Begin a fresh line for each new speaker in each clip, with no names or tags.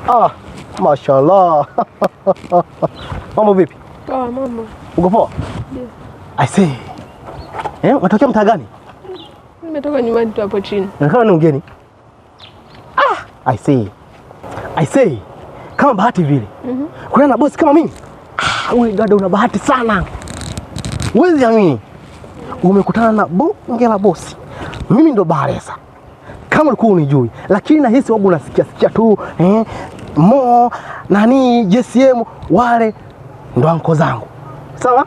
Ah, mashallah. Mambo vipi?
Poa mambo.
Uko poa?
Ndio.
I see. Eh, unatokea mtaa gani?
Nimetoka nyumbani tu hapo chini.
Inaonekana ni mgeni. Ah, I see. I see. Kama bahati vile. Kuna na bosi kama mimi. Ah, wewe dada una bahati sana. Huwezi amini. Umekutana na bonge la bosi. Mimi ndo Bakhresa. Kama ulikuwa unijui, lakini nahisi wagu unasikia sikia tu Mo nani JCM wale ndo anko zangu. Sawa?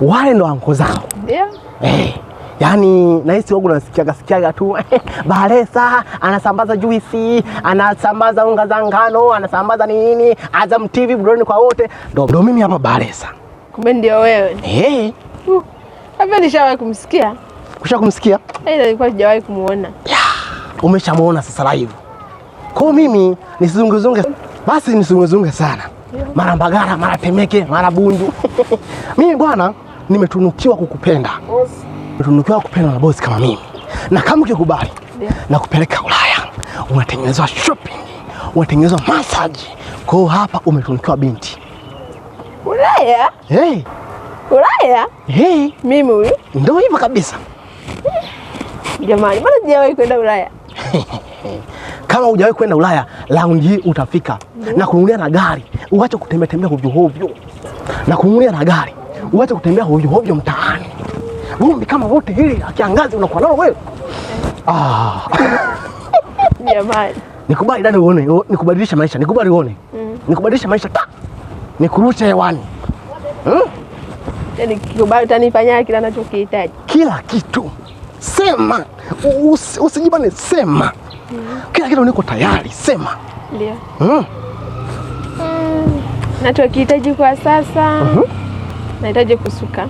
Wale ndo anko zangu.
Ndio.
Yaani nahisi wangu nasikiaga sikiaga tu Bakhresa anasambaza juisi, anasambaza unga za ngano, anasambaza nini, Azam TV burudani kwa wote. Ndo mimi hapa Bakhresa.
Kumbe ndio wewe. Hapa nishawahi kumsikia.
Kusha kumsikia?
Ila nilikuwa sijawahi kumuona.
Umeshamuona sasa live. Kwa mimi nisizunguzunge, basi nisizunguzunge sana. Mara Mbagala, mara Temeke, mara Bunju. Mimi bwana nimetunukiwa kukupenda. Nimetunukiwa kupendwa na bosi kama mimi. Na kama ukikubali na kupeleka Ulaya, unatengenezwa shopping, unatengenezwa massage. Kwa hiyo hapa umetunukiwa binti.
Ulaya?
Hey.
Ulaya?
Hey.
Mimi huyu?
Ndio hivyo kabisa.
Jamani, mbona sijawahi kwenda Ulaya?
Kama hujawahi kwenda Ulaya, round hii utafika. Na kununulia na gari, uache kutembea tembea hovyo hovyo. Na kununulia na gari, uache kutembea hovyo hovyo mtaani. Vumbi kama wote hili la kiangazi unakuwa nalo wewe. Ah.
Jamani.
Nikubali dada uone, nikubadilisha maisha, nikubali uone. Nikubadilisha maisha ta. Nikurushe hewani.
Yaani kikubali utanifanyia kila ninachokihitaji.
Kila kitu. Sema. Usijibane, sema. Kila kitu niko tayari, sema.
Ndio. Nachokihitaji kwa sasa. Nahitaji kusuka.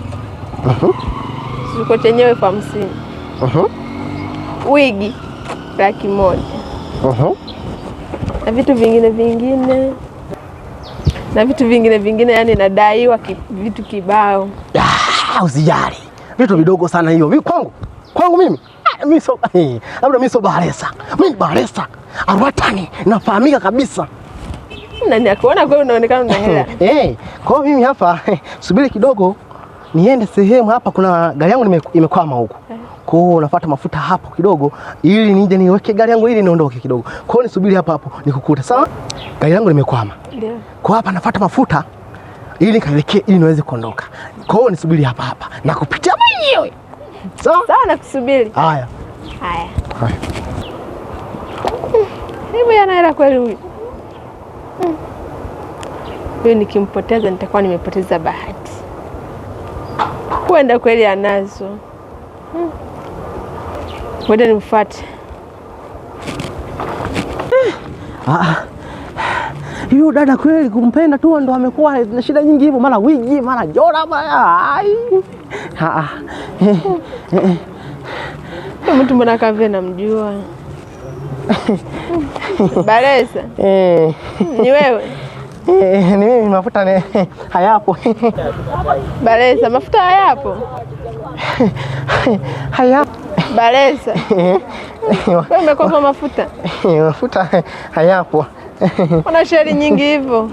Suko chenyewe 50,000. Wigi 100,000. Na vitu vingine vingine. Na vitu vingine vingine, yani nadaiwa vitu kibao.
Ah, usijali. Vitu vidogo sana hiyo. Mimi kwangu. Kwangu mimi. Ah, mimi so labda mimi so Bakhresa. Mimi ni Bakhresa. Arwatani nafahamika kabisa.
Nani akuona kweli unaonekana una hela.
Kwa hiyo mimi hapa subiri kidogo niende sehemu hapa kuna gari yangu imekwama huko. Kwa hiyo nafuata mafuta hapo kidogo ili nije niweke gari yangu ili niondoke kidogo. Kwa hiyo nisubiri hapa hapo nikukute. Sawa? Gari yangu limekwama.
Ndio.
Kwa hapa nafuata mafuta ili nikaelekee ili niweze kuondoka. Kwa hiyo nisubiri hapa hapa na kupitia mwenyewe. Sawa?
Sawa, nakusubiri.
Haya.
Haya.
Haya.
Hebu yana hela kweli huyu. Huyu nikimpoteza nitakuwa nimepoteza bahati. Huenda kweli anazo. Ngoja nimfuate.
Hiyo dada kweli kumpenda tu ndo amekuwa na shida nyingi hivyo, mara wigi, mara jora, mara ai.
Huyu mtu mbona kama vile namjua. Bakhresa. Ni wewe?
Ni mimi, mafuta ni hayapo.
Bakhresa, mafuta hayapo?
Hayapo.
Bakhresa. Wewe umekopa mafuta?
Mafuta hayapo.
Una sheri nyingi hivyo.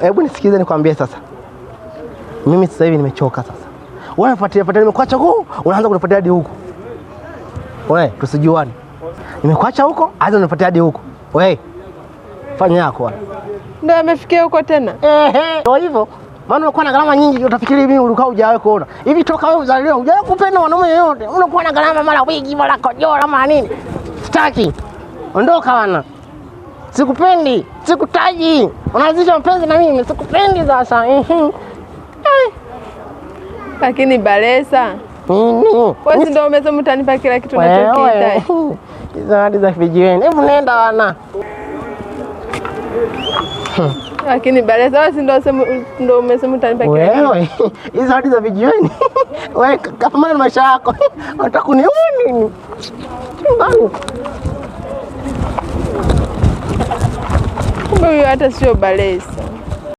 Hebu nisikize nikwambie sasa. Mimi sasa hivi nimechoka sasa. Wewe unafuatilia fuatilia, nimekuacha huko, unaanza kunifuatilia hadi huko. Wewe tusijuane. Nimekuacha huko, anza kunifuatilia hadi huko. Wewe fanya yako bwana.
Ndio amefikia huko tena?
Ndio hivyo. Maana unakuwa na gharama nyingi, utafikiri mimi ulikuwa hujawahi kuona. Hivi toka wewe uzaliwe hujawahi kupenda mwanaume yeyote. Unakuwa na gharama mara wigi, mara kojora, mara nini. Sitaki. Ondoka bwana. Sikupendi, sikutaji. Unaanzisha mapenzi na mimi, sikupendi sasa.
Lakini Bakhresa,
Nini?
wewe si ndio umesema utanipa kila kitu unachokihitaji?
Hizo hadi za vijiweni. Hebu nenda bwana.
Lakini Bakhresa, wewe si ndio umesema utanipa kila kitu?
Wewe, hizo hadi za vijiweni. Wewe kapambana na maisha yako. Unataka kuniua nini? Chumbani.
Kumbe huyo hata sio Bakhresa.